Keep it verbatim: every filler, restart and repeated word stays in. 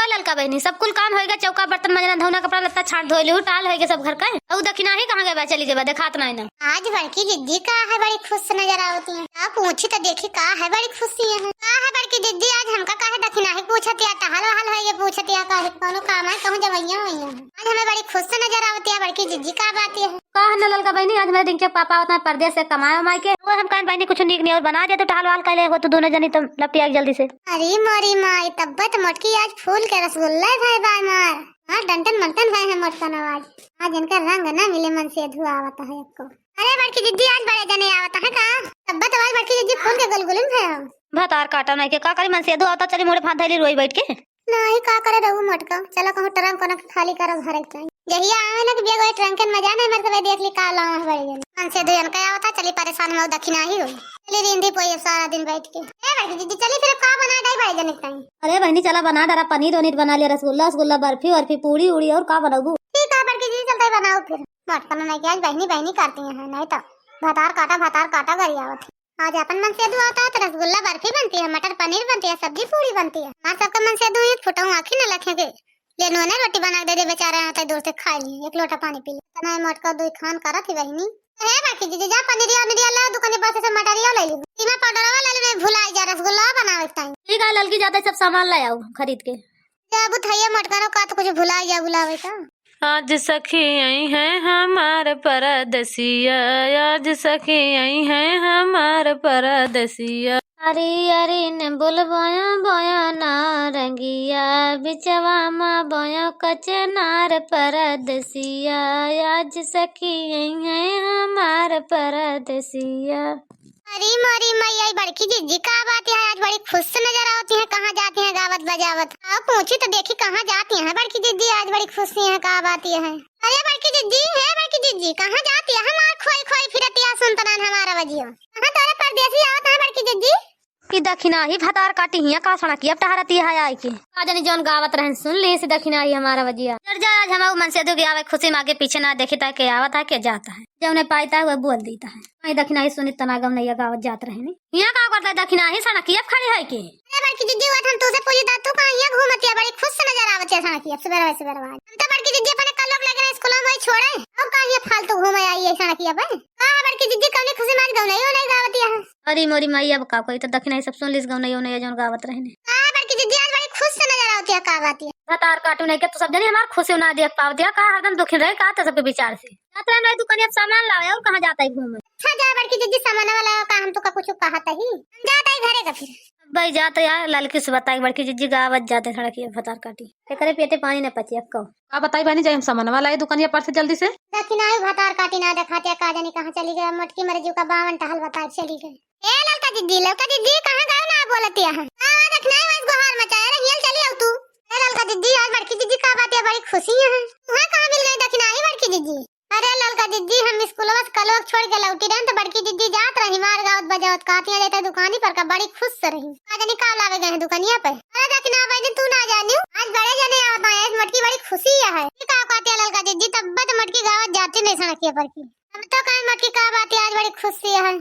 ओ ललका बहिनी, सब कुल काम होइगा, चौका बर्तन मजना धौना कपड़ा लत्ता छाट धोइ लिहू, टाल होइगा सब घर का। अउ दखिनाही कहाँ गए बा, चली गए बा, देखात नाहीं ना। आज बड़की जिज्जी का है बड़ी खुश नजर आवती है। का पूछी तो देखी का है बड़ी खुशी है। का है बड़की जिज्जी, आज हमका काहे दखिनाही पूछत या, टहल वहल होइगा पूछत या, काहे कौनो काम है, कहूँ जवैया वैया है। आज हमें बड़ी खुश नजर आवती है बड़की जिज्जी, का बात ये है? का है ना ललका बहिनी, आज मेरे रिंके पापा आवत हैं परदेस से कमाए उमाए के। वो हम कहन बहिनी कुछ नीक नहीं और बना दे तो टहल वहल कर ले हो तू दोनों जनी तो लपटिया के जल्दी से। अरे मोरी माई, तब्बे तो मोटकी आज फूल के रसगुल्ले भए बाय मार। हाँ, डंटन मंटन भए हैं मोटकन आज। आज इनका रंग ना मिले मन से धुआ आवत है आपको। अरे बड़की जिज्जी, आज बड़े जने आवत है का? तब्बे तो आज बड़की जिज्जी फूल के गुलगुलिन भए हो। भतार काटा नहीं के का करी, मन से धुआ आवता, चली मुड़े हाथ धैली रोई बैठ के। नहीं, का करे रहू मोटका, चलो कहूँ ट्रंक उनक खाली करब भरे के। जहिया आवे ना कि बेग वही ट्रंकन में जाने, मर सबे देख ली का लावा है बड़े जने। मन से धुआ इनका आवता, चली परेशान में दखिनाही होई। चली रींदी पोई अब सारा दिन बैठ के। ए बड़की जिज्जी, चली फिर अब का बना डाई बड़े जने के ताई? अरे बहिनी, चला बना डारा पनीर वनीर बना लिया, रसगुल्ला वसगुल्ला, बर्फी वर्फी, पूड़ी उड़ी, और का बनबू? ठीक है बड़की जिज्जी, चलते ही बनाओ फिर। मोटका नहीं के आज बहिनी बहिनी करती हैं, नहीं तो भतार काटा भतार काटा करी आवत है। आज अपन मन से दुआ होता है तो रसगुल्ला बर्फी बनती है, मटर पनीर बनती है, सब्जी पूड़ी बनती है। हमार सबके मन से दुआ फुटाऊँ आँखी न लखे के। ले नूने रोटी बना के दे दे बेचारा, यहाँ तक दूर से खा लिए, एक लोटा पानी पी ले। तना मोटका दुई खान करत ही बहिनी। हे बड़की जिज्जी, जा पनीरिया उनीरिया ला दुकाने पर से मटरिया ले ली। सीमा पाउडरवा ले ले, भुलाई जा रसगुल्ला बनावे के टाइम। ठीक है ललकी, जाते सब सामान ले आओ खरीद के। जाबू थैया मोटका रो का तो कुछ भुलाई जा बुलावे का। आज सखी आई है हमार परदेसिया, आज सखी आई है हमार परदेसिया। अरे अरे ने बोल बोया बोया ना रंगिया, बिचवा मा बोया कचनार परदेसिया, आज सखी आई है हमार परदेसिया। अरे मोरी मैया, ई बड़की जिज्जी का बात है, आज बड़ी खुश नजर आवती है, कहाँ जाती है गावत बजावत? आओ पूछी तो देखी कहाँ जाती है बड़की जिज्जी, आज बड़ी खुश है, का बात है? अरे बड़की जिज्जी, हे बड़की जिज्जी, कहाँ जाती है? हमार खोई खोई फिरती है, सुनत नान हमारा बजियो। कहाँ तोरे परदेसी आवत है बड़की जिज्जी? ई दखिनाही भतार काटी हिया का सड़किया पे टहरती है आई के। का जानी जौन गावत रहन सुन ली से दखिनाही हमारा बजिया। चल जा, आज हम मन से दुखी आवे खुशी में आगे पीछे ना देखी ता के आवत है के जाता है। जौने पाइता है वह बोल देता है। आई दखिनाही सुनी तना गवनैया गावत जात रहनी। हिया का करता है दखिनाही सड़किया पे खड़ी है के? अरे बड़की जिज्जी, वो हम तुझसे पूछी ता तू कहाँ हिया घूमती है, बड़ी खुश से नजर आवत है सड़किया पे सुबह सुबह। हम तो बड़की जिज्जी अपने कल्लो के लगे स्कूल में वही छोड़े, अब कहाँ हिया फालतू घूमे आई है सड़किया पे? का है बड़की जिज्जी, कौनी खुशी में आज गवनैया नहीं गावती है? अरे मोरी माई, अब का कोई तो दखिनाही सब सुन लिस गवनैया उनैया जौन गावत रहने। का बड़की जिज्जी आज बड़ी खुश से नजर आवती है, का बात है? भतार काटू नहीं के तो सब जनी हमार खुशी ना देख पावती है, का हरदम दुखी रहे का तो सबके विचार से। जात रहे नहीं दुकान अब सामान लावे और कहाँ जाता है घूमे? अच्छा जा बड़की जिज्जी सामान वाला का हम तो का कुछ कहा तही। हम जाता है घरे का फिर। भाई जात यार ललकी से बताई बड़की जिज्जी गावत जाते सड़किया भतार काटी। एकरे पेटे पानी न पची अब कहो। का बताई बहिनी, जाई हम सामानवा लाई दुकानिया पर से जल्दी से। दखिनाही भतार काटी ना देखातिया, का जानी कहाँ चली गई। मोटकी मरे जीव का बावन टहल बताई चली गई। ए ललका जिज्जी, ललका जिज्जी, कहाँ गयो ना बोलतिया है? हाँ, हाँ, दखिनाही वैस गोहार मचाए रही, हियल चली आऊ तू। ए ललका जिज्जी, आज बड़की जिज्जी का बात है, बड़ी खुशी है। वहाँ कहाँ मिल गई दखिनाही बड़की जिज्जी? अरे ललका जिज्जी, हम स्कूलवा से कलवा के छोड़ के लौटी रहन तो बड़की जिज्जी जात रही मार गावत बजावत, कहतिया जाता दुकानी पर का, बड़ी खुश से रही। का जानी का लावे गए हैं दुकानिया पे। अरे दखिना बहिनी, तू ना जानियो, आज बड़े जने आवत हैं, आज मोटकी बड़ी खुशी है। ये का कहतिया ललका जिज्जी, तब्बे तो मोटकी गावत जाती नहीं सड़किया पर की। हम तो कहे मोटकी का बात है, आज बड़ी खुशी है।